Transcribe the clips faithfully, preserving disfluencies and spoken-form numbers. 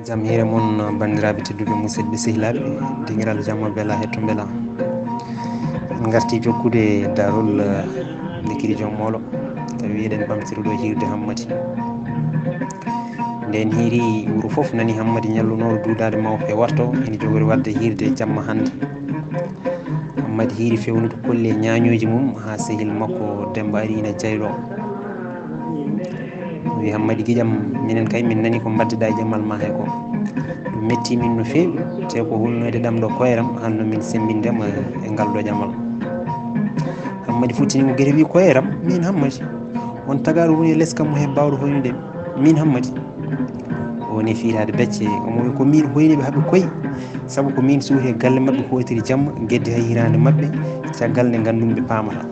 Jam hiire mon, banndiraaɓe tedduɓe, musidɓe, sehilaaɓe, dingiral jamma bela hetto bela. En ngarti jokkude daarol, eh, Likiri Joom Moolo, tawi eɗen ɓamtiri ɗo hiirde Hammadi. Nden hiiri wuro fof nani Hammadi ñallunooɗo duudaade mawɓe warto, ene jogori waɗde hiirde jamma hannde. Hammadi hiiri fewnude kolli e ñaañooji mum haa sehil makko Demmba ari ina jayloo. O wi, "Hammadi giƴam, minen kay min nani ko mbaddeɗaa e Jamal Mahe ko. Ɗum metti min no feewi, te ko hulnoyde ɗam ɗo koyeram, hanno min semmbindema e ngal ɗo Jamal." Hammadi futtini mo gere wi, "Koyeram? Min Hammadi? On tagaaɗo woni e les kam mo he baawɗo hoynude min Hammadi?" O woni fiitaade becce, omo wi, "Ko min hoyni ɓe haa ɓe koyi, sabu ko min suuti e galle maɓɓe hootiri jamma, geddi hay hiraande maɓɓe, caggal nde nganndumi ɓe paamataa.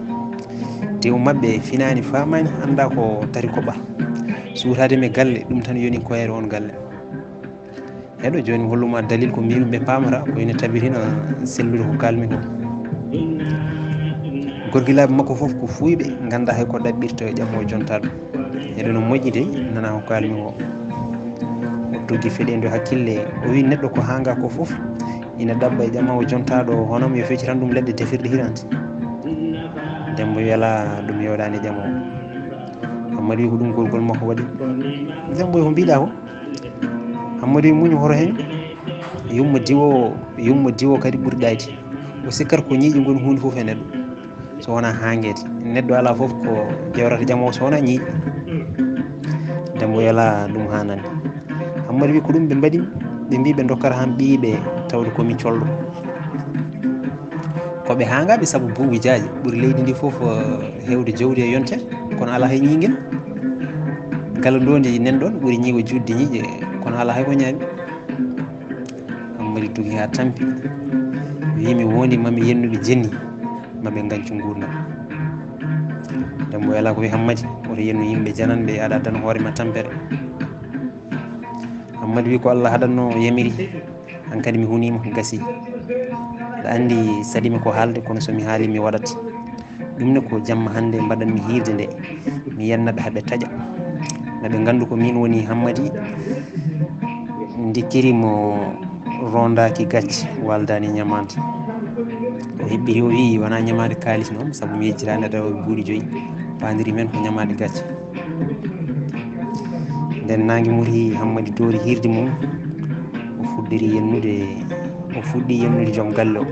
Tew maɓɓe finaani faamaani, anndaa ko tari ko ɓaa. Suutaade mi galle, ɗum tan yoni koyere on galle." Heɗo jooni mi holluma dalil ko mbiymi ɓe paamata, ko ina tabitino sellude ko kaalmi ko. Gorgilaaɓe makko fof ko fuuyɓe, nganndaa hay ko ɗaɓɓirta e ƴamoowo jontaaɗo. Heɗo no moƴƴi dey, nana ko kaalmi ko. O tuggi feɗeendu hakkille, o wi, "Neɗɗo ko haanga ko fof ina ɗaɓɓa e ƴamoowo jontaaɗo, hono mi yo feccitan ɗum leɗɗe tefirɗe hirande." Demmba wi, "Alaa, ɗum yooɗaani ƴamoowo." Hammadi wi, "Ko ɗum gorgol makko waɗi." Demmba wi, "Ko mbiɗa ko?" Hammadi wi, "Muñu hoto heen, yumma diwo, yumma diwo kadi ɓuri ɗaayde. O sikkat ko ñiiƴe ngoni huunde fof e neɗɗo, so wonaa haangeede. Neɗɗo alaa fof ko jawrata ƴamoowo so wonaa ñiiƴe." Demmba wi, "Alaa, ɗum haanaani." Hammadi wi, "Ko ɗum ɓe mbaɗi, ɓe mbi ɓe ndokkata han ɓiyiiɓe tawde ko mi colɗo. Ko ɓe haangaaɓe sabu buubu jaaje ɓuri leydi ndi fof, eh, heewde jawdi e yonte, kono alaa hay ñiiƴe. Gala ndoondi nen ɗoon ɓuri ñiiwa juutde ñiiƴe, kono alaa hay ko ñaami." Hammadi dugi haa tampi, wi, "Mi wondi ma mi yennuɓe jenni, ma ɓe ngañcu nguurndam." Demmba wi, "Alaa ko wi Hammadi, woto yennu yimɓe jananɓe, aɗa addana hoore ma tampere." Hammadi wi, "Ko Allah haɗatno yamiri, hankadi mi huniima, gasi. Aɗa anndi saɗimi ko haalde, kono so mi haali mi waɗat. Ɗum ne ko jamma hannde mbaɗanmi hiirde nde, mi yennaɓe haa ɓe taƴa. Ma ɓe nganndu ko min woni Hammadi." Ndikiri mo rondaaki gacce, waldaani ñamaande. O heɓɓiri, o wi, "Wonaa ñamaade kaalis noon, sabu mi yejjitaani tawa buuɗi joyi. Paandiri men ko ñamaade gacce." Nden naange muri, Hammadi doori hiirde mum, o fuɗɗiri yennude, o fuɗɗi yennude joom galle o.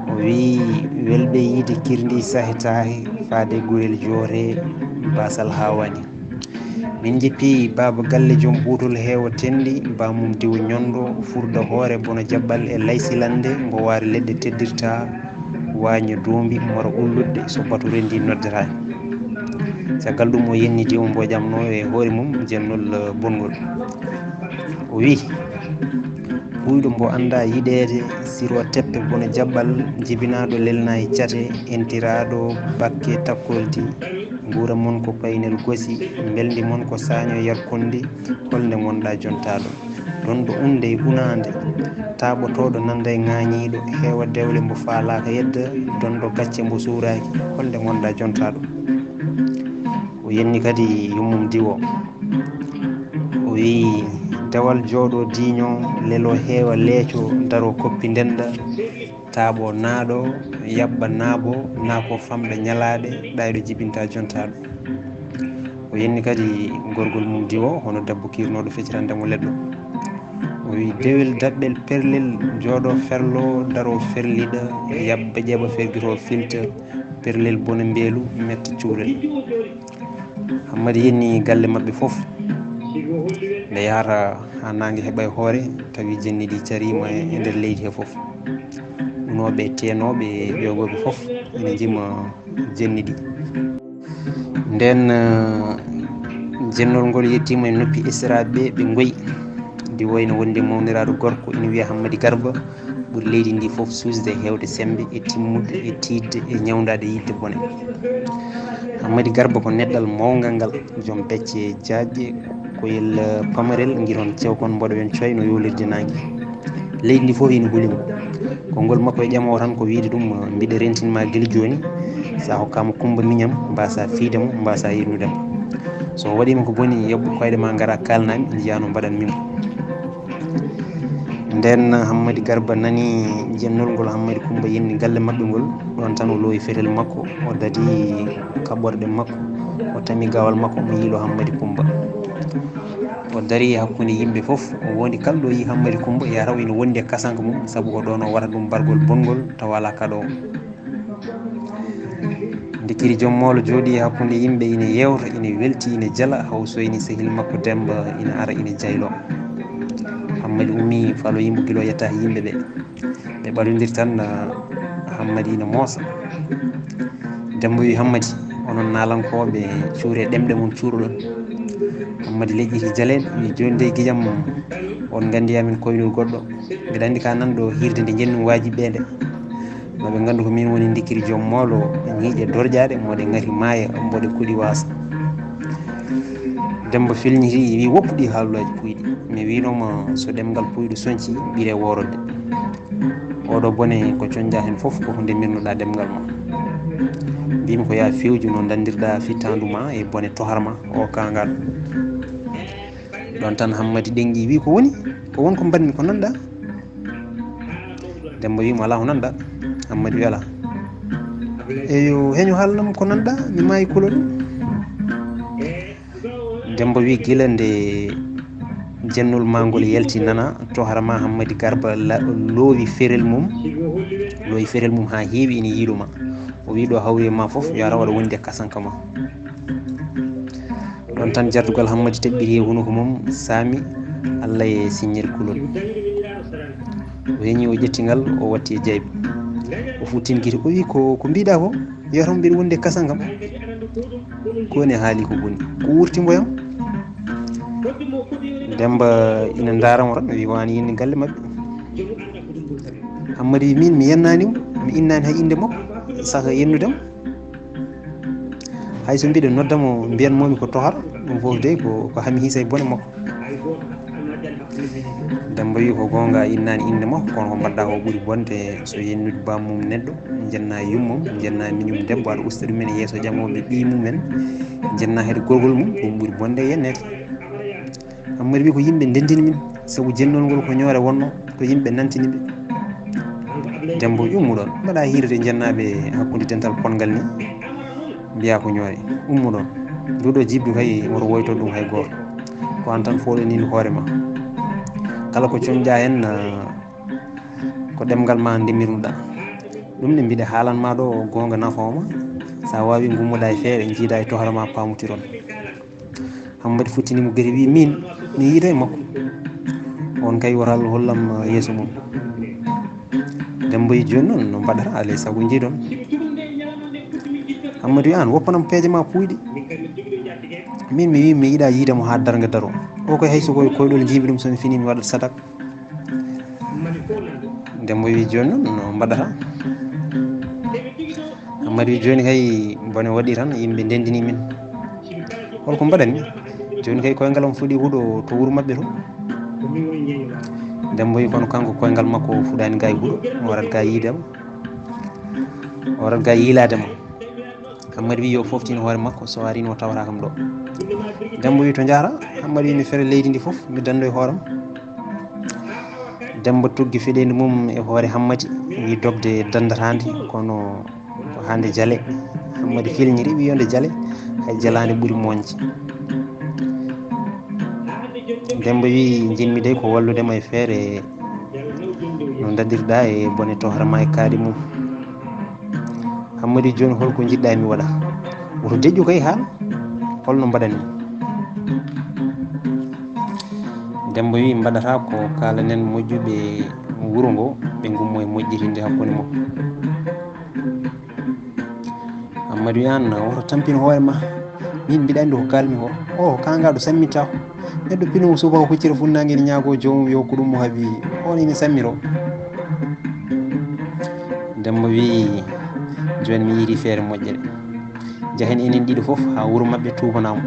O wi, "Welɓe yiide kirndi sahe taahe, faade gurel joote, baasal haawaani. Min njippi baaba galle joom buutol heewa tenndi, ba mum diwo ñondo, furda hoore bona jaɓɓal e laysilande, mbo waari leɗɗe teddirta, waaña doombi, mara ulluɗe, so batu renndi noddetaani." Caggal ɗum o yenni diwo mbo ƴamno e hoore mum jennol, eh, bongol. O wi, "Ɓuyɗo mbo annda yiɗeede, siro teppe bona jaɓɓal, jibinaaɗo lelnaayi cate, entiraaɗo bakke takkoldi, nguura mon ko paynel gosi, mbelndi mon ko saaño yarkondi, holnde ngonɗa jontaaɗo? Donɗo unde e unaande, taaɓotooɗo nanda e ŋaañiiɗo, heewa dewle mbo faalaaka yedda, donɗo gacce mbo suuraaki, holnde ngonɗa jontaaɗo?" O yenni kadi yummum diwo. O wi, "Dewal jooɗo diiño, lelo heewa leeco, daro koppi ndenda, taaɓo naaɗo, yaɓɓa naaɓo, naa ko famɗa ñalaaɗe, ɗayɗo jibinta jontaaɗo." O yenni kadi gorgol mum diwo, hono debbo kiirnooɗo feccitande mo leɗɗo. O wi, "Dewel daɓɓel perlel, jooɗo ferlo, daro ferliɗa, yaɓɓa ƴeeɓa fergito filta, perlel bona mbeelu, metta cuurel." Hammadi yenni galle maɓɓe fof. Nde yahata haa naange heɓa e hoore, tawi jenni ɗi cariima e nder leydi he fof. Unooɓe, teenooɓe, ƴoogooɓe fof ene njima jenni ɗi. Nden, eh, jennol ngol yettiima e noppi esiraaɓe ɓe, ɓe ngoyi. Ndi wayno wonde mawniraaɗo gorko ina wiya Hammadi Garba, ɓuri leydi ndi fof suusde, heewde semmbe e timmude e tiiɗde e ñawndaade yiɗde bone. Hammadi Garba ko neɗɗal mawngal ngal, joom becce jaajɗe, koyel pamarel, ngiron cewkon mboɗo wen coy no yowlirde naange. Leydi ndi fof ina huli mo. Konngol makko e ƴamoowo tan ko wiyde ɗum, "Mbiɗa rentin ma gila jooni, so a hokkaama Kummba Miñam, mbaasa fiyde mo, mbaasa yirnude mo." So waɗiima ko boni, yoɓ koyɗe ma ngara kaalnami, njiya no mbaɗanmi ko. Nden Hammadi Garba nani jennol ngol Hammadi Kummba yenni galle maɓɓe ngol. Ɗon tan o loowi fetel makko, o dadi kaɓorɗe makko, o tami gawal makko, omo yiilo Hammadi Kummba. O dari hakkunde yimɓe fof, o wondi kala ɗo yi Hammadi Kummba, yataw ina wondi e kasanka mum, sabu ko ɗon o wata ɗum bargol bongol tawa alaa kaɗoowo. Ndikiri joom moolo jooɗi e hakkunde yimɓe, ina yeewta, ina welti, ina jela, haw soyni sehil makko Demba ina ara, ina jaylo. Hammadi ummi falo yimɓe gilo yetta e yimɓe ɓe. Ɓe ɓadondir tan, ah, Hammadi ina moosa. Demba wi Hammadi, "Onon naalankooɓe, cuure ɗemɗe mon cuuroɗon." Hammadi leƴƴiti jaleeɗo, wi, "Jooni dey gijam on nganndi amin koynol goɗɗo. Mbiɗa anndi ka nan ɗo hirde nde njennum waaji ɓe nde. Ma ɓe nganndu ko min woni ndikiri joom moolo, ñiiƴe dorƴaaɗe, moɗe ngati maaya, mboɗe kuɗi waasa." Demba filñiti, wi, "Woppu ɗi haalullaaji puyɗi. Mi wiinoma so ɗemngal puyɗo soñci, ɓire woorode. Oɗo bone ko coñja heen fof ko hunde mirnuɗa ɗemngal ma. Mbimi ko ya fewju no ndandirɗa fittaandu ma e bone tohar ma o kaangal." Ɗon tan Hammadi ɗengi wi, "Ko woni? Ko won ko mbaɗmi ko nanɗa?" Demba wi mo, "Alaa ko nanɗa." Hammadi wi, "Alaa." "Eyo, heño haalnam ko nanɗa, mi maayi kulol." Demba wi, "Gila nde jennol ma ngol yalti nana, tohara ma Hammadi Garba la-, loowi ferel mum, loowi ferel mum haa heewi, ina yiilo ma. O wi ɗo hawri e ma fof, yo a raw aɗa wondi e kasanka ma." Ɗon tan jardugal Hammadi teɓɓiri e hunuko mum, saami Allah e siññel kulol. O heñi, o ƴetti ngal, o watti e jaybi. O futtini gite, o wi, "Ko, ko mbiɗa ko? Yo tan mbiɗa wondi e kasan kam. Ko woni haali ko boni? Ko wurti mboyam?" Demba ina ndaara mo tan, wi, "Wani yinni galle maɓɓe." Hammadi wi, "Min mi yennani mo, mi innani hay innde makko, saka yennude mo. Hay so mbiɗo nodda mo, mbiyan momi ko tohar, ɗum fof dey ko, ko hami hiisa e bone makko." Demba wi, "Ko goonga, a innani innde makko, kono ko mbaɗɗa ko ɓuri bonde, so yennude baammum neɗɗo, njenna yummum, njenna miñum debbo, aɗa usta ɗumen e yeeso ƴamooɓe ɓiy mumen, njenna hede gorgol mum, ɗum ɓuri bonde e yenneede." Hammadi wi, "Ko yimɓe ndendini min, sabu jennol ngol ko ñoore wonno, ko yimɓe nantini ɓe." Dembo wi, "Ummuɗon, mbaɗa hiirde njennaaɓe hakkunde dental ponngal ni, mbiya ko ñoore. Ummuɗon, nduɗo jibdu kay, woto woyto ɗum hay gooto. Ko an tan fooɗonii hoore ma. Kala ko coñɗa heen, ah, ko ɗemngal ma ndemirnuɗa. Ɗum ne mbiɗa haalan ma ɗo goonga nafooma. Sa waawi ngummoɗa e feere, njiida e tohra ma, paamotiron." Hammadi futtini mo gite, wi, "Min, mi yiida e makko. On kay wota hollam yeeso mum." Dembo wi, "Jooni noon no mbaɗata, alay sago njiidon." Hammadi wi, "Aan woppanam peeje ma puuyɗi. Min mi wi mi yiɗa yiide mo haa darnga daro. O koy hay so koye koyɗol njiimi ɗum, so mi fini mi waɗat sadak." Dembo wi, "Jooni noon no mbaɗata?" Hammadi wi, "Jooni kay bone waɗi tan, yimɓe ndendini min. Hol ko mbaɗanmi? Jooni kay koyngal am fuɗi huɗo to wuro maɓɓe to." Dembo wi, "Kono kanko koyngal makko fuɗani ga e huɗo, o warat ga yiide mo. O warat ga yiilaade mo." Hammadi wi, "Yo foftin hoore makko, so arii o tawata kam ɗo." Dembo wi, "To njahata?" Hammadi wi, "Mi fera leydi ndi fof, mi dando e hooram." Dembo tuggi feɗeendu mum e hoore Hammadi, wi, "Dogde dandata nde, kono ko hande jale." Hammadi filñiri, wi, "Yo nde jale, hay jalaande ɓuri moñde." Dembo wi, "Njiɗmi dey ko wallude ma e feere no daɗirɗa e bone tohra ma e kaaɗi mum." Hammadi wi, "Jooni hol ko njiɗɗa mi waɗa? Woto deƴƴu kay haal, hol no mbaɗanmi?" Dembo wi, "Mbaɗata ko kaalanen moƴƴuɓe wuro ngo, ɓe ngummo e moƴƴitinde hakkunde mum." Hammadi wi, "Aan woto tampin hoore ma. Min mbiɗa anndi ko kaalmi ko. O kaangaɗo sammitta ko. Neɗɗo pinoowo subaka huccita funnaange ene ñaago joomum yo hokku ɗum mo haɓi. On ene sammiro." Dembo wi, "Jooni mi yiiti feere moƴƴere. Njahen enen ɗiɗo fof haa wuro maɓɓe tuubanamo."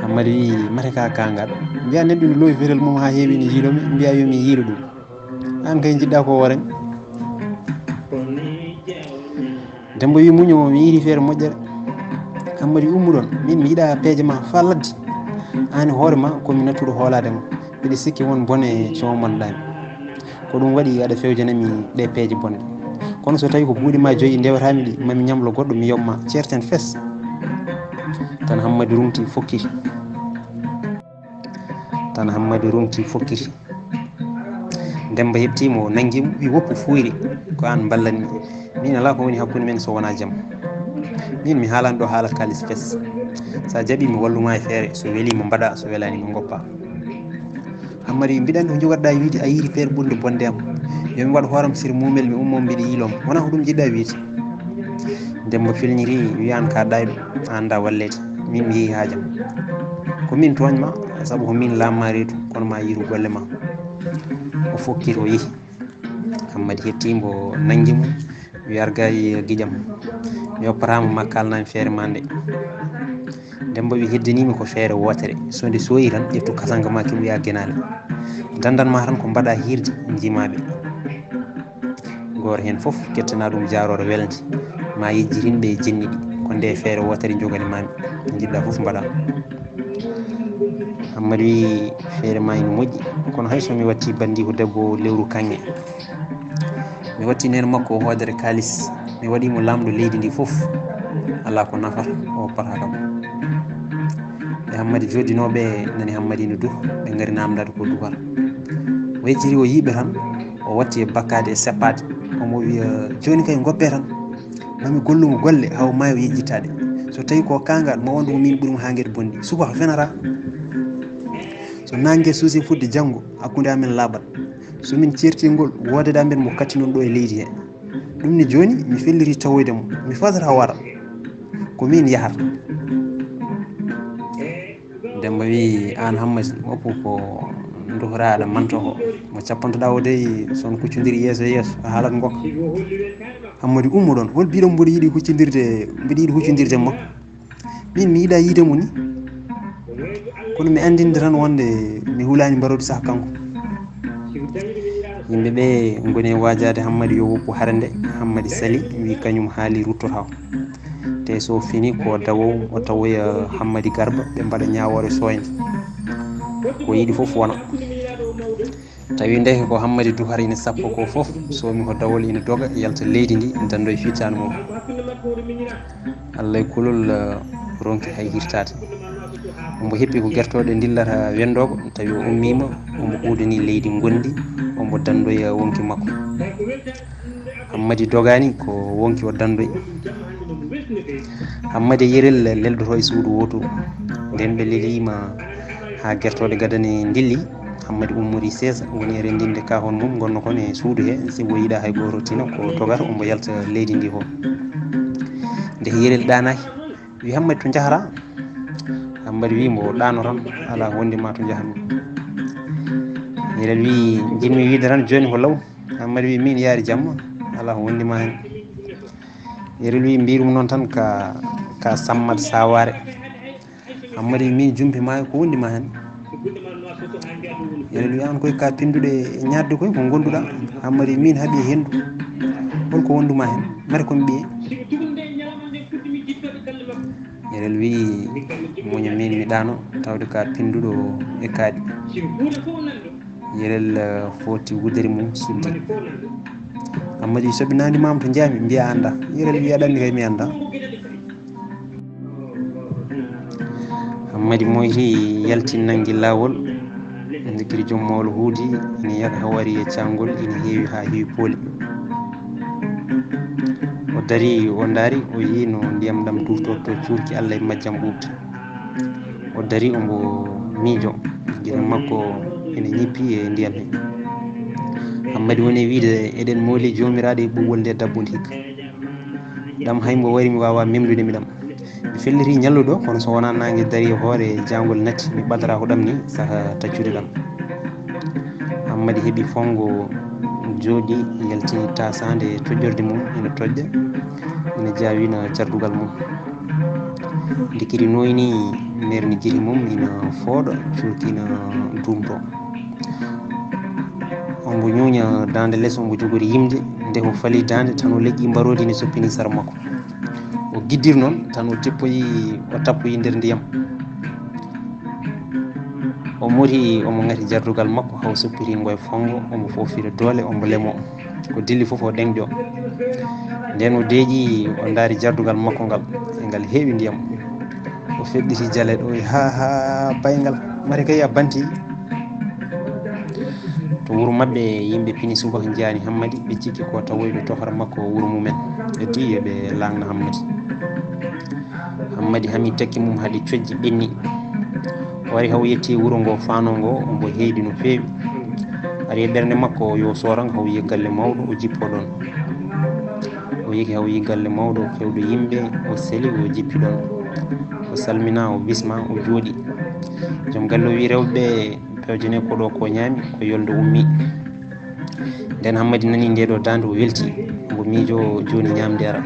Hammadi wi, "Mate ka kaangaɗo? Mbiya neɗɗo ene loowi fetel mum haa heewi ene yiilo mi, mbiya yo mi yiilo ɗum. Aan kay njiɗɗa ko hoore." Dembo wi, "Muño, mi yiiti feere moƴƴere. Hammadi, ummu ɗon, min mi yiɗa peeje ma faa ladde. Aan e hoore ma ko mi nattuɗo hoolaade ma. Mbiɗa sikki won bone coomanɗaa mi. Ko ɗum waɗi aɗa fewjanami ɗee peeje bonɗe. Kono so tawii ko buuɗi ma joyi ndewataami ɗi, ma mi ñamlo goɗɗo, mi yoɓ ma, ceerten fes. Tan Hammadi ruŋti fokkiti. Tan Hammadi ruŋti fokkiti. Demmba heɓtii mo, nanngi mo, wi, "Woppu, fuuyri, ko aan mballanmi. Min alaa ko woni hakkunde men so wonaa jam. Min mi haalaani ɗo haala kaalis fes. So a jaɓii mi wallu ma e feere, so welii ma mbaɗaa, so welaani ma ngoppaa." Hammadi wi, "Mbiɗa anndi ko njogotoɗaa wiide, a yiiri peer ɓurde bonde am. Yo mi waɗ hooram sir muumel mi ummo mbiɗa yiiloo ma. Wonaa ko ɗum njiɗɗaa wiide?" Demmba felñiti wi, "Aan ka ɗaayɗo, a anndaa walleede. Min mi yehi haa jam. Ko min tooñ ma, sabu ko min laam ma reedu, kono ma yiiru golle ma." O fokkiti o yehi. Hammadi heɓtii mbo, nanngi mo, wi, "Argaay giƴam. Mi woppataa ma, ma kaalnaa mi feere ma nde." Demmba wi, "Heddanii mi ko feere wootere. So nde sooyi tan, ƴettu kasaŋga ma keɓoya genaale. Danndan ma tan ko mbaɗaa hiirde, njimaa ɓe. Gooto heen fof kettanaa ɗum jaaroore welnde. Ma yejjitin ɓe e jenni ɗi. Ko nde feere wootere njoganii ma mi. Ko njiɗɗaa fof mbaɗaa." Hammadi wi, "Feere ma ina moƴƴi. Kono hay so mi watti banndiiko debbo lewru kaŋŋe, mi watti neene makko o hoodere kaalis, mi waɗii mo laamɗo leydi ndi fof, alaa ko nafata, o woppataa kam." Ɓe Hammadi jooɗinooɓe nani Hammadi ina duha, ɓe ngari naamndaade ko duhata. O yecciti o yii ɓe tan, o watti e bakkaade e seppaade. Omo wiya, "Jooni kay ngoppee tan, ma mi gollu mo golle haa o maaya o yeƴƴittaade. So tawii ko kaangal, ma wondu ko min ɓuri mo haa ngete bonde. Subaka fenataa. So naange suusii fuɗde janngo, hakkunde amen laaɓat. So min ceertii ngol, woodede amen mo katti noon ɗo e leydi he. Ɗum ne jooni, mi felliti tawoyde mo. Mi fasata wara. Ko min yahata." Demmba wi, "Aan Hammadi, woppu ko duhraa aɗa manta ko. Mo cappantoɗaa o dey, so on kuccondiri yeeso e yeeso, a haalat ngokka." Hammadi, "Ummo ɗon, hol biɗo mboɗo yiɗi huccondirde, mbiɗo yiɗi huccondirde e makko? Min mi yiɗaa yiide mo ni. Kono mi anndinde tan wonde mi hulaani mbaroodi sah kanko." Yimɓe ɓe ngoni e waajaade Hammadi yo woppu hare nde. Hammadi sali, wi kañum haali ruttotaako. Te so fini ko dawowo o tawoya Hammadi Garba, ɓe mbaɗa ñaawoore sooynde. Ko yiɗi fof wona. Tawi ndeke ko Hammadi duhata ina sappo ko fof, soomi ko dawol ina doga, yalta leydi ndi, danndoya fittaandu mum. Allah e kulol, eh, ronki hay hirtaade. Omo heppi ko gertooɗe ndillata wenndoogo, tawi o ummiima, omo huudani leydi ngonndi, omo danndoya wonki makko. Hammadi dogaani ko wonki o danndoyi. Hammadi e Yerel leldoto e suudu wootu. Nden ɓe leliima haa gertooɗe gadane ndilli. Hammadi ummori seesa, woni e renndinde kaahon mum, ngonno kon e suudu he, sibu o yiɗaa hay gooto tina ko dogata, omo yalta leydi ndi fof. Nde Yerel ɗaanaaki, wi, "Hammadi, to njaharaa?" Hammadi wi, "Mbo ɗaano tan, alaa ko wondi ma to njahanmi." Yerel wi, "Njiɗmi wiide tan, jooni ko law." Hammadi wi, "Min yaari jamma, alaa ko wondi ma heen." Yerel wi, "Mbirum noon tan ka, ka sammat saawaare." Hammadi wi, "Min jumpi maayo, ko wondi ma heen?" Yerel wi, "Aan koy ka pinnduɗo e ñaatde koy, ko ngonduɗaa?" Hammadi wi, "Min haɓi e henndu. Hol ko wondu ma heen? Mate ko mi ɓiye?" Yerel wi, "Muña, min mi ɗaano, tawde ka pinnduɗo e kaaɗi." Yerel, eh, foti wudere mum suddi. Hammadi wi, "Soɓi nandi maam to njaami, mbiya annda." Yerel wi, "Aɗa anndi kay mi annda." Hammadi moyti, yalti, nanngi laawol. Nde kiri joom mawlo huudi, ina yaka haa wari e caangol, ina heewi haa heewi pooli. O darii, o ndaari, o yii no ndiyam ɗam tuurtortoo cuurki Allah e majjam ɓuuɓde. O darii, omo miijoo, gite makko ina ñippi e ndiyam he. Hammadi woni e wiide, "Eɗen mooli Joomiraaɗo e ɓuuɓol nde dabbunde hikka. Ɗam hay mbo wari mi waawaa memlude mi ɗam." Mi felliti ñallude o, kono so wonaa naange darii e hoore jaangol natti, mi ɓadataa ko ɗam ni saka taccude ɗam. Hammadi heɓi fonngo, jooɗi, yaltini taasaande e tojjorde mum, ina toƴƴa, ina jaawina cardugal mum. Nde kiri nooyni, merni gite mum ina fooɗa, cuurki ina duumtoo. Omo ñuuña daande les, omo jogori yimde, nde o fali daande tan o leƴƴi mbaroodi ina soppini sara makko. O giddiri noon tan o teppoyi, o tappoyi nder ndiyam. O mori, omo ngati jardugal makko, haw soppiri ngoye fongo, omo foofira doole, omo lemo. Ko dilli fof o ɗeŋƴo. Nden o deeƴi, o ndaari jardugal makko ngal, e ngal heewi ndiyam. O feɗɗiti jaleeɗo, o wi, "Ha, ha, bayngal, mari kay a banti." To wuro maɓɓe, yimɓe pini subaka njaani Hammadi, ɓe cikki ko tawoyɗo tohra makko wuro mumen. Ɓe di yo ɓe laŋna Hammadi. Hammadi hami takki mum hade cojji ɓenni. O wari haw yetti wuro ngo faano ngo, ombo heydi no feewi. Ari e ɓernde makko yo soorang haw yi galle mawɗo, o jippo ɗon. O yeki haw yi galle mawɗo, fewdo yimɓe, o seli, o jippi ɗon. O salmina, o bisma, o jooɗi. Joom galle o wi rewɓe, "Pewjene ko ɗo ko ñaami, ko yolde ummi." Nden Hammadi nani nde ɗo daande, o welti, mbo miijo jooni ñaamde ara.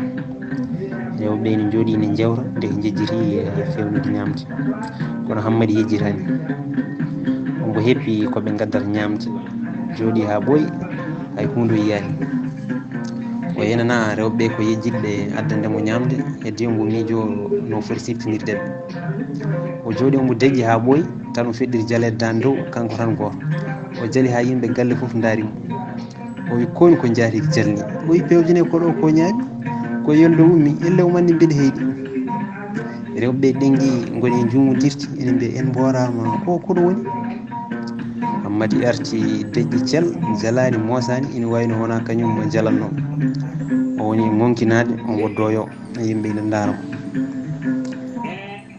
Rewɓe ɓe ne njooɗi ne njewra nde ɓe njejjiti, eh, fewnude ñaamde. Kono Hammadi yejjitaani. Ombo heppi ko ɓe ngaddata ñaamde. Jooɗi haa ɓooyi, hay huunde o yiyaani. O yenana rewɓe ɓe ko yejjitɓe addande mo ñaamde, heddi ombo miijo no foti siftinirde ɓe. O jooɗi, ombo deƴƴi haa ɓooyi, tan o feɗɗiri jaleede daande dow, kanko tan gooto. O jali haa yimɓe galle fof ndaari mo. O wi, "Kooni ko njaati jalni?" O wi, "Pewjene ko ɗo ko ñaami, ko yolde ummi, elle o manni mbeɗa heyɗi." Rewɓe ɓe ɗengi ngoni e njuumodirti, ene mbiya, "En mbooraama, o ko ɗo woni?" Hammadi arti deƴƴi cel, jalaani, moosaani, ene wayno wona kañum mo jalanno. O woni ngonkinaade, o woddoyo, yimɓe ene ndaara mo.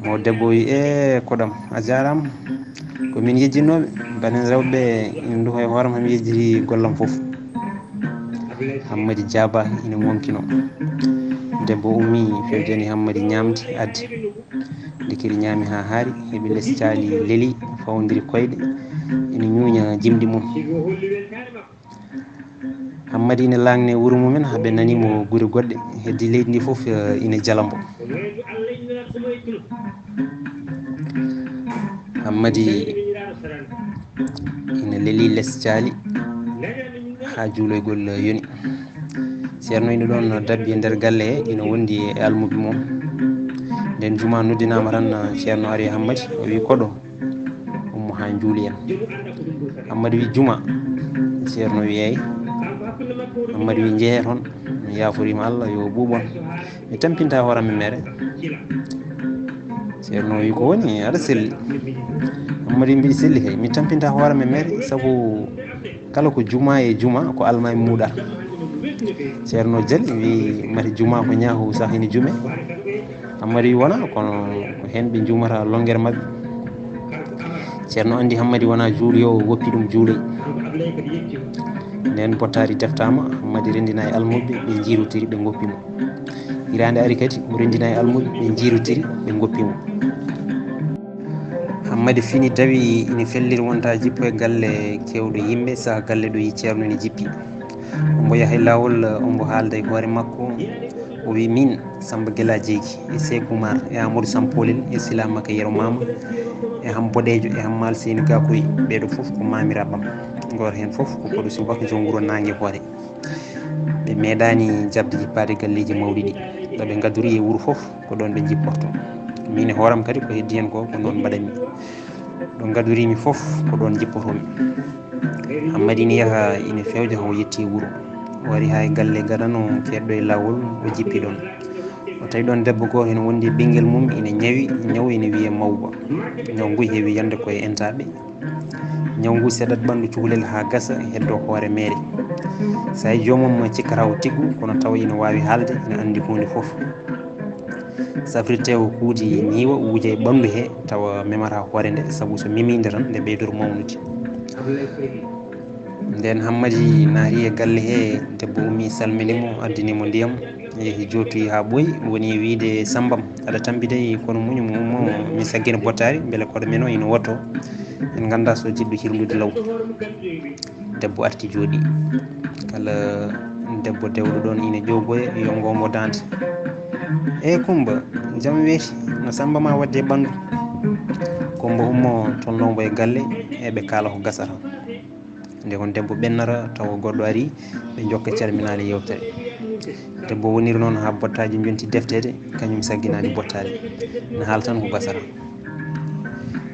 Mo debbo wi, "E koɗam, a jaaraama. Ko min yejjinooɓe, mbaɗen rewɓe ina ndufa e hoore am, hami yejjiti gollam fof." Hammadi jaaba ina wonkino. Debbo ummi, fewjani Hammadi ñaamde, addi. Ndikiri ñaami haa haari, heɓi les caali leli, fawndiri koyɗe, ina ñuuña jimɗi mum. Hammadi ina laaŋne wuro mumen, haa ɓe nani mo gure goɗɗe, heddi leydi ndi fof, eh, ina jala mbo. Hammadi ina leli les caali haa juuloygol yoni. Ceerno ina ɗoon dabbi e nder galle he, ina wondi e almuuɓe mum. Nden juma noddinaama tan, Ceerno ari e Hammadi, o wi, "Koɗo, ummo haa njuuloyen." Hammadi wi, "Juma?" Ceerno wi, "Eey." Hammadi wi, "Njehee toon, mi yaaforiima Allah, yo ɓuuɓ on. Mi tampinta hoore am e mere." Ceerno wi, "Ko woni? Aɗa selli?" Hammadi wi, "Mbiɗa selli kay. Mi tampinta hoore am e mere, sabu kala ko juma e juma, ko almaami muuɗata." Ceerno jali, wi, "Mati juma ko ñaawo sah ina jume?" Hammadi wi, "Wona, kono ko heen ɓe njumata longere maɓɓe." Ceerno anndi Hammadi wona juuloyoowo, woppi ɗum juuloy. Nden bottaari deftaama, Hammadi renndina e almuuɓe, ɓe njiirotiri, ɓe ngoppi mo. Hiraande ari kadi, o renndina e almuuɓe, ɓe njiirotiri, ɓe ngoppi mo. Hammadi fini dawi ina felliri wonta jippo e galle keewɗo yimɓe, saha galle ɗo yi Ceerno ina jippi. Ombo yaha e laawol, ombo haalda e hoore makko. O wi, "Min, Samba Gela Jeegi, e Seeku Umar, e Amadou Sampolil, e Sila Maka Yero Mama, e Ham Boɗeejo, e Hammal Seyni Gakoy, ɓeeɗo fof ko maamiraaɓe am. Gooto heen fof ko koɗo subaka joom wuro naange hoore. Ɓe meeɗaani jaɓde jippaade galleeji mawɗi ɗi. Ɗo ɓe ngadori e wuro fof, ko ɗoon ɓe jipporto. Min e hooram kadi ko heddi heen ko, ko noon mbaɗanmi. Ɗo ngadoriimi fof, ko ɗoon jippotomi." Hammadi ina yaha, ina fewja, o yetti wuro. O wari haa e galle gadano keedɗo e laawol, o jippi ɗoon. O tawi ɗoon debbo gooto ene wondi e ɓinngel mum, ina ñawi, ñaw ina wiyee mawba. Ñaw ngu heewi yande ko e entaaɓe. Ñaw ngu sedat ɓanndu cukalel haa gasa, heddo hoore meere. Saay joomum cikkata o tiggu, kono tawa ina waawi haalde, ina anndi huunde fof. Safrirte o kuudi niiwa, wuja e ɓanndu he, tawa memata hoore nde, sabu so memii nde tan, nde ɓeydor mawnude. Nden Hammadi naati e galle he, debbo ummi salmini mo, addini mo ndiyam, yehi jootoyi haa ɓooyi, woni e wiide, "Sambam, aɗa tampi dey, kono muñum ummo, mi saggina bottaari, mbele koɗo men o ina wotto. En ngannda so jiɗɗo hirlude law." Debbo arti jooɗi. Kala debbo dewɗo ɗoon ina ƴoogoya, yongo mo daande. "E Kumba, jam weeti, no Samba ma wadde e ɓanndu?" Kumba ummo tolno mbo e galle, e ɓe kaala ko gasata. Nde kon debbo ɓennata, tawa goɗɗo ari, ɓe njokka calminaali yewtere. Debbo woniri noon haa bottaaji njonti defteede, kañum sagginaani bottaari. Ina haala tan ko gasata.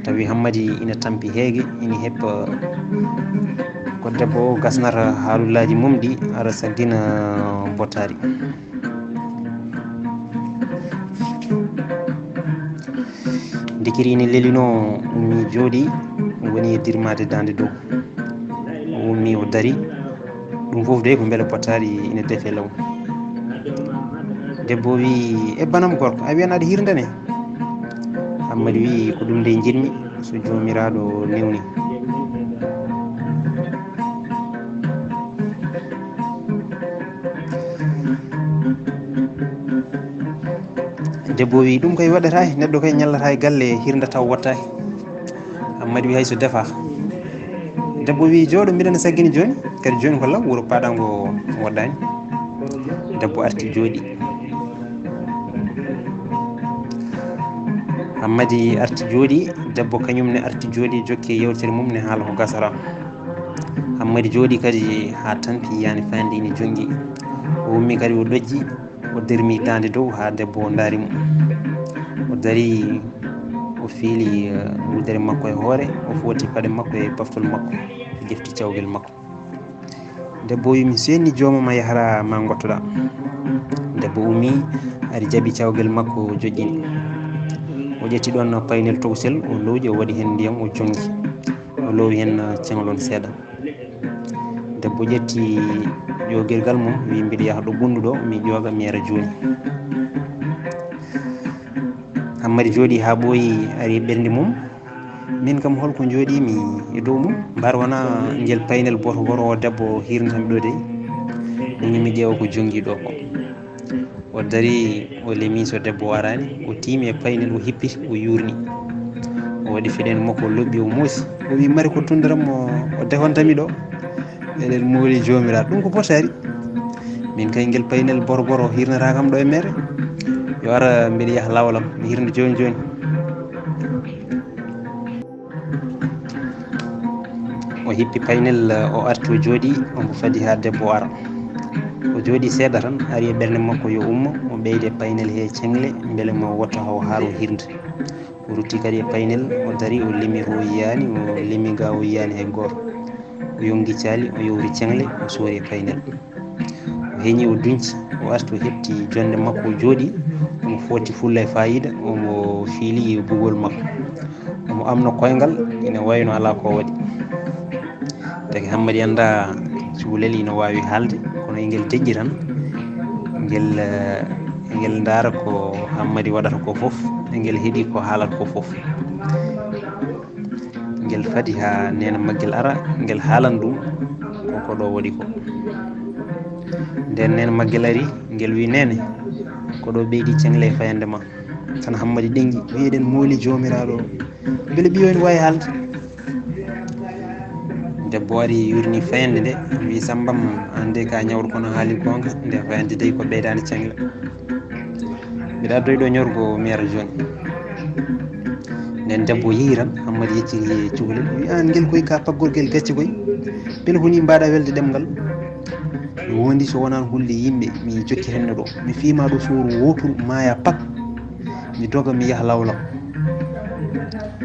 Tawi Hammadi ina tampi heege, ina heppa ko debbo o gasnata haalullaaji mum ɗi, ara saggina bottaari. Ndikiri ina lelinoo, ummii jooɗii, woni e dirmaade daande dow. O ummii, o darii. Ɗum fof de ko mbele bottaari ina defe law. Debbo o wii, "E banam gorko, a wiyan aɗa hirndane?" Hammadi wii, "Ko ɗum de njiɗmi, so Joomiraaɗo newni." Debbo o wii, "Ɗum kay waɗataa, neɗɗo kay ñallataa e galle hirnde taw wattaaki." Hammadi wii, "Hay so defaa." Debbo wii, "Jooɗo, mbiɗa saggini jooni, kadi jooni ko law, wuro paaɗango waɗɗaani." Debbo arti jooɗii. Hammadi arti jooɗii, debbo kañum ne arti jooɗii, jokki e yewtere mum ne haala ko gasata. Hammadi jooɗii kadi haa tampi, yiyaani fayande, ina jonngi. O ummii kadi o ɗojji, o dermii daande dow haa debbo o ndaari mo. O darii, o fiili, eh, wudere makko e hoore, o footi paɗe makko e paftol makko, o jefti cawgel makko. Debbo o wii, "Mi seenni joomam a yahra ma ngottoɗaa." Debbo ummii, ari jaɓi cawgel makko, o joƴƴini. O ƴetti ɗoon paynel towsel, o lowƴi, o waɗi heen ndiyam, o jonngi. O lowi heen ceŋlon seeɗa. Debbo ƴetti ƴoogirgal mum, wii, "Mbiɗa yaha ɗo ɓunndu ɗo, mi ƴooga, mi yara jooni." Hammadi jooɗii haa ɓooyi, ari e ɓernde mum. "Min kam, holko njooɗiimi e dow mum? Mbar wona ngel paynel boto boto o debbo hirnatami ɗo de? Miñum mi ƴeewa ko jonngi ɗo ko." O darii, o lemi so debbo o araani, o tiimi e paynel, o hippi, o yuurni. O waɗi feɗeendu makko, o loɓɓi, o moosi. O wii, "Mari ko tunndiram mo o defantami ɗo?" Eɗen mooli Joomiraaɗo, ɗum ko bottaari. Min kay ngel paynel boto boto hirnata kam ɗo e mere. Yo ara, mbiɗa yaha lawalam, mi hirna jooni jooni. O hippi paynel, o arti, o jooɗii, omo fadi haa debbo o ara. O jooɗii seeɗa tan, ari e ɓernde makko yo ummo, o ɓeyde paynel he ceŋle, mbele mo wotto haw haa o hirnde. O rutti kadi e paynel, o darii, o limi ko o yiyaani, o limi ga o yiyaani hay gooto. O yonngi caali, o yowri ceŋle, o soori e paynel. O heñi, o duñci, o arti, o heɓti jonnde makko, o jooɗii, omo footi fulla e faayiida, omo fiili bugol makko. Omo amna koyngal, ina wayi no alaa ko o waɗi. Tagi Hammadi anndaa cukalel ina waawi haalde, kono engel deƴƴi tan, ngel, eh, engel ndaara ko Hammadi waɗata ko fof, engel heɗii ko haalata ko fof. Ngel fadi haa neene maggel ara, ngel haalana ɗum ko ko ɗo waɗi ko. Nden neene maggel ari, ngel wi, "Neene, ko ɗo ɓeydi ceŋle e fayande ma." Tan Hammadi ɗenŋi, wi, "Eɗen mooli Joomiraaɗo. Mbele ɓiyo ene waawi haalde?" Debbo ari, yurni fayande nde, wi, "Sambam, aan de ka ñawɗo, kono haali goonga, nde fayande dey ko ɓeydaande ceŋle. Mbiɗa addoyi ɗo ñorgo mi yara jooni." Nden debbo yehi tan, Hammadi yecciti cukalel, wi, "Aan, ngel koy ka paggorgel gacce koy. Mbele ko ni mbaɗa welde ɗemngal? Mi wondi so wonaan hulde yimɓe, mi jokki henne ɗo. Mi fiima ɗo sowru wooturu, maaya pak. Mi doga, mi yaha lawlaw."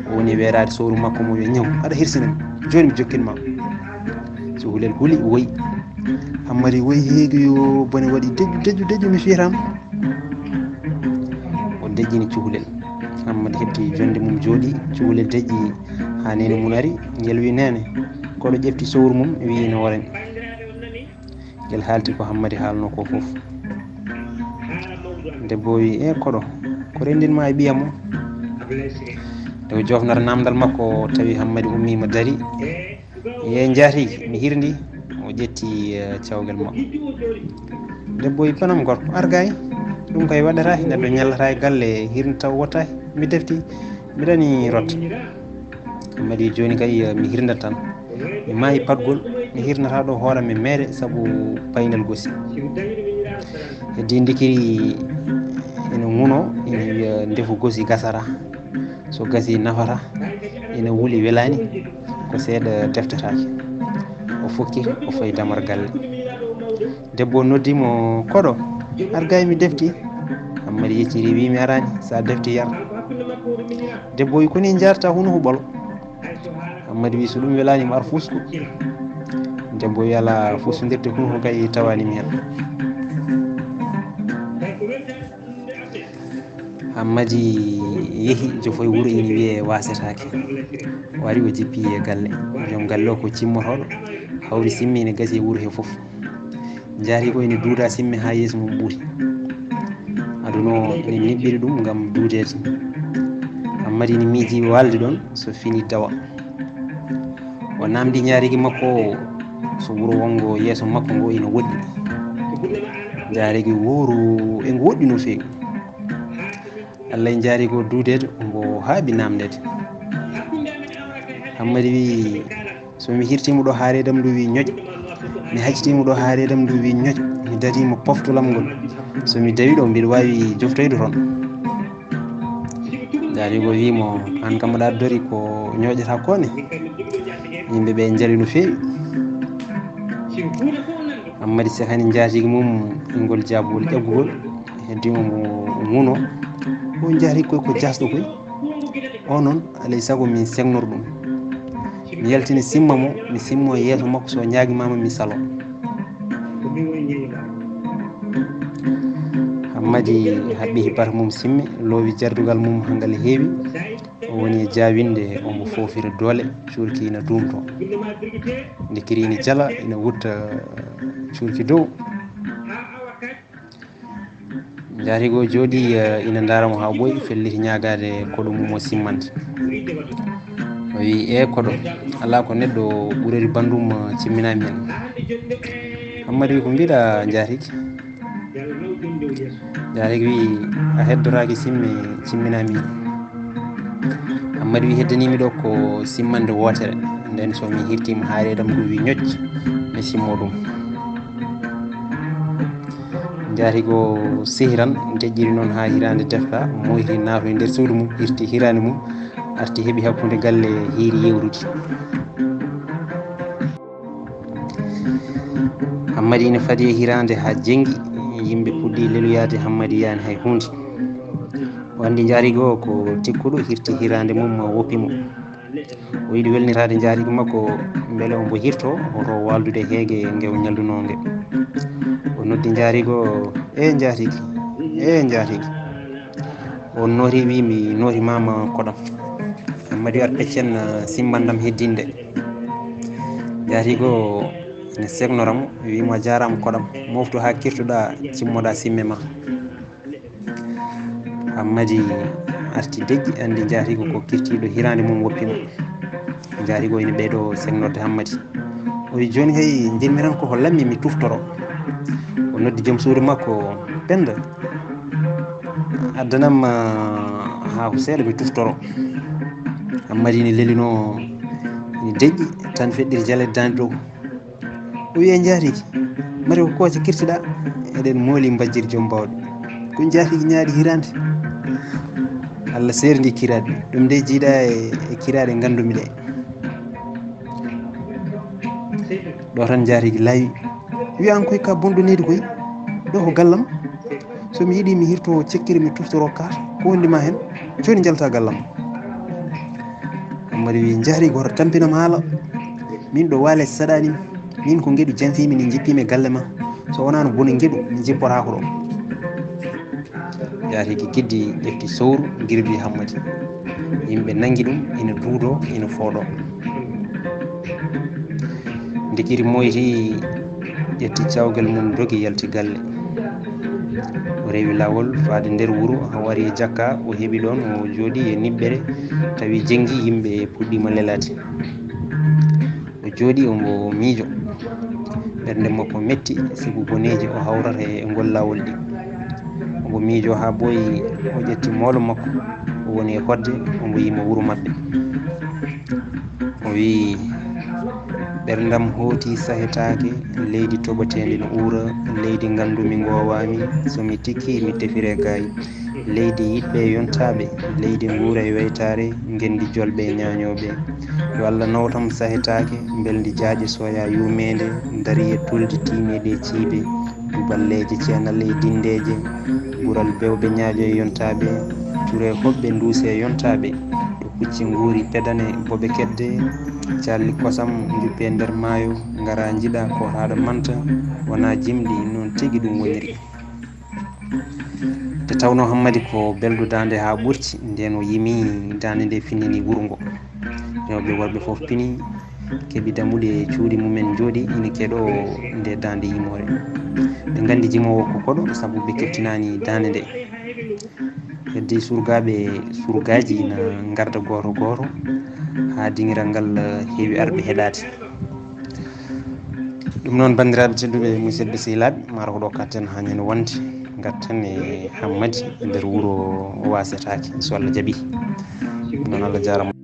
O woni weeraade sowru makko mo yo ñaw. "Aɗa hirsina mi. Jooni mi jokkin ma." Cukalel huli, woyi. Hammadi woyi heegi yo bone waɗi deƴƴu, deƴƴu, deƴƴu, mi fiiram. O deƴƴini cukalel. Hammadi heɓti jonnde mum jooɗii. Cukalel deƴƴi haa neene mum ari. Ngel wi, "Neene, koɗo ƴefti sowru mum, wi ina wara mi." Ngel haalti ko Hammadi haalno ko fof. Debbo wi, "E koɗo, ko renndin ma e ɓiyam o?" Nde o jofnata namdal makko, o tawi Hammadi ummiima darii. "Ye njaati, mi hirndi." O ƴetti, eh, cawgal makko. Debbo wi, "Banam gorko, ar gay. Ɗum kay waɗata, neɗɗo ñallata e galle, hirnde taw wottaaki. Mi defti, mi dani rotta." Hammadi wi, "Jooni kay, eh, mi hirndat tan. Mi maayi patgol, mi hirnata ɗo hoore mi meere sabu paynel gosi." Heddi ndikiri ina ŋuno, ina wiya, "Ndefu gosi gasata. So gasi nafata, ina wuli welaani, ko seeɗa deftetaake." O fukki, o fayi damar galle. Debbo noddi mo, "Koɗo, ar gay mi defti." Hammadi yecciri, wi, "Mi arani, sa defti yar." Debbo wi, "Koni jarta hunu huɓol?" Hammadi wi, "So ɗum welani mo, ar fusku." Debbo wi, "Ala fuskudirde hunu ko kay tawani mi hen." Hammadi yehi jofoy wuro ina wiyee Wasetake. O ari o jippi e galle. Joom galle o ko cimmotooɗo. Hawri simmi ina gasi e wuro he fof. Njaari ko ina duuda simme haa yeeso mum ɓuuri. Aduna o ina niɓɓiri ɗum ngam duudeede. Hammadi ina miiji walde ɗoon so fini dawa. O naamndi njaarigi makko o so wuro wonngo yeeso makko ngo ina woɗɗi. Njaarigi wooru e ngu woɗɗi no feewi. Allah e njaarigi o duudeede, mbo haaɓi naamndeede. Hammadi wi, "So mi hirtiima ɗo haa reedam ndu wi ñoƴ, mi haccitiima ɗo haa reedam ndu wi ñoƴ, mi dariima poftolam ngol. So mi dawi ɗo, mbiɗa waawi joftoyde toon." Njaarigo wi mo, "Aan kam aɗa addori ko ñoƴata ko ne? Yimɓe ɓe njari no feewi." Hammadi sehani njaatigi mum e ngol jaabuwol ƴaggugol, heddi o mbo ŋuno. O njaatigi koy ko jaasɗo koy. O noon, alay sago min segnor ɗum. Mi yaltini simma mo, mi simmo e yeeso makko, so ñaagimaama mi salo. Hammadi haɓɓi hibata mum simmi, loowi jardugal mum hangal heewi. O woni e jaawinde, omo foofira doole, cuurki ina duumto. Nde kiri ina jala, ina wutta cuurki dow. Njaatigo jooɗi, eh, ina ndaara mo haa ɓooyi, felliti ñaagaade koɗo mum o simmande. O wi, "E koɗo, alaa ko neɗɗo ɓurori banndum, eh, cimminaami heen." Hammadi wi, "Ko mbiɗa njaatigi?" Njaatigi wi, "A heddoraaki simme cimminaami heen." Hammadi wi, "Heddaniimi ɗo ko simmande wootere, nden so mi hirtiima haa reedam ndu wi ñoƴ, mi simmo ɗum." Njaatigo sehiran, deƴƴiri noon haa hiraande defta, moyti naatoy nder suudu mum, irti hiraande mum, arti heɓi hakkunde galle hiiri yewrude. Hammadi ina fadi e hiraande haa jenngi, yimɓe puɗɗi leloyaade, Hammadi yiyaani hay huunde. O anndi njaarigo ko tikkuɗo, hirti hiraande mum woppi mo. O yiɗi welnitaade njaarigi makko, mbele omo hirto, hoto waaldude heege nge o ñallunoo nge. O noddi njaarigo, "E njaarigi, e njaarigi." O noori, wi, "Mi noori maama koɗam." Hammadi ar peccen, eh, simbandam heddinde. Njaarigo ene segnora mo, wi mo, "A jaaraama koɗam, moftu haa kirtuɗaa, cimmoɗaa simme ma." Hammadi arti deƴƴi, anndi njaatigo ko kirtiiɗo hiraande mum woppi mo. Njaatigo ina ɓeydo segnorde Hammadi. O wi, "Jooni hay njiɗmi tan ko ko lammi mi tuftoro." O noddi joom suudu makko, "Penda, addanam, ah, haako seeɗa mi tuftoro." Hammadi ina lelinoo, ina deƴƴi, tan feɗɗiri jaleede daande dow. O wiya, "Njaatigi, mari ko kooca kirtiɗaa?" Eɗen mooli mbajjiri joom baawɗe. Ko njaatigi ñaaɗi hiraande. Allah seerndi kiraaɗe. Ɗum nde jiiɗa e, e kiraaɗe nganndumi ɗe. Ɗo tan njaatigi laawi. Wiya, "An koy ka bonɗo neydi koy. Ɗo ko gallam. So mi yiɗi mi hirto cekkiri mi tuftoro ka. Ko wondi ma hen? Jooni njalta gallam." Hammadi wi, "Njaatigi, hoto tampinam haala. Min ɗo waale saɗaani. Min ko ngeɗu janfiimi ni njippiimi e galle ma. So wonaano bone ngeɗu, mi jippotaako ɗo." Njaatigi kiddi ƴefti sowru, girbi Hammadi. Yimɓe nangi ɗum, ina duudo, ina fooɗo. Ndikiri moyti, ƴetti cawgal mum, dogi, yalti galle. O rewi laawol faade nder wuro, o ari e jakka, o heɓi ɗoon, o jooɗi e niɓɓere, tawi jenngi yimɓe puɗɗiima lelaade. O jooɗi, omo miijo. Ɓernde makko metti, sibu boneeji o hawrata e ngol laawol ɗi. Omo miijo haa ɓooyi, o ƴetti moolo makko, o woni e hoɗde, omo yima wuro maɓɓe. O wiyi, "Ɓerndam hooti sahetaake, leydi toɓoteendi no uura, leydi nganndumi ngoowaami, so mi tikki mi tefire gaay." Leydi yiɗɓe yontaaɓe, leydi nguura e weytaare, ngenndi jolɓe e ñaañooɓe. Yo Allah nawtam sahetaake, mbelndi jaaƴe soya yuumeende, darii e tulde tiimeeɗe e ciibe, duballeeje ceenal e dinndeeje, gural bewɓe ñaaƴo e yontaaɓe, ture hoɓɓe nduuse e yontaaɓe, to pucci nguuri pedane boɓe kedde, calli kosam njuppe nder maayo, ngara njiɗa ko haɗa manta, wonaa jimɗi, noon tigi ɗum woniri. Nde tawnoo Hammadi ko belɗo daande haa ɓurti, ndeen o yimi daande nde finini wuro ngo. Rewɓe worɓe fof pini, keɓi dammuɗe cuuɗi mumen njooɗi ina keɗoo nde daande yimoore. Ɓe nganndi jimoowo ko koɗo sabu ɓe keɓtinaani daande nde. Heddi surgaaɓe surgaaji ina ngarda gooto gooto haa dingiral ngal heewi arɓe heɗaade. Ɗum noon, banndiraaɓe tedduɓe, musidɓe sehilaaɓe, mataw ko ɗo katten haa ñande wonde, ngarten e Hammadi e nder wuro Wasetaake, so Allah jaɓi. Ɗum noon, Allah jaaraama.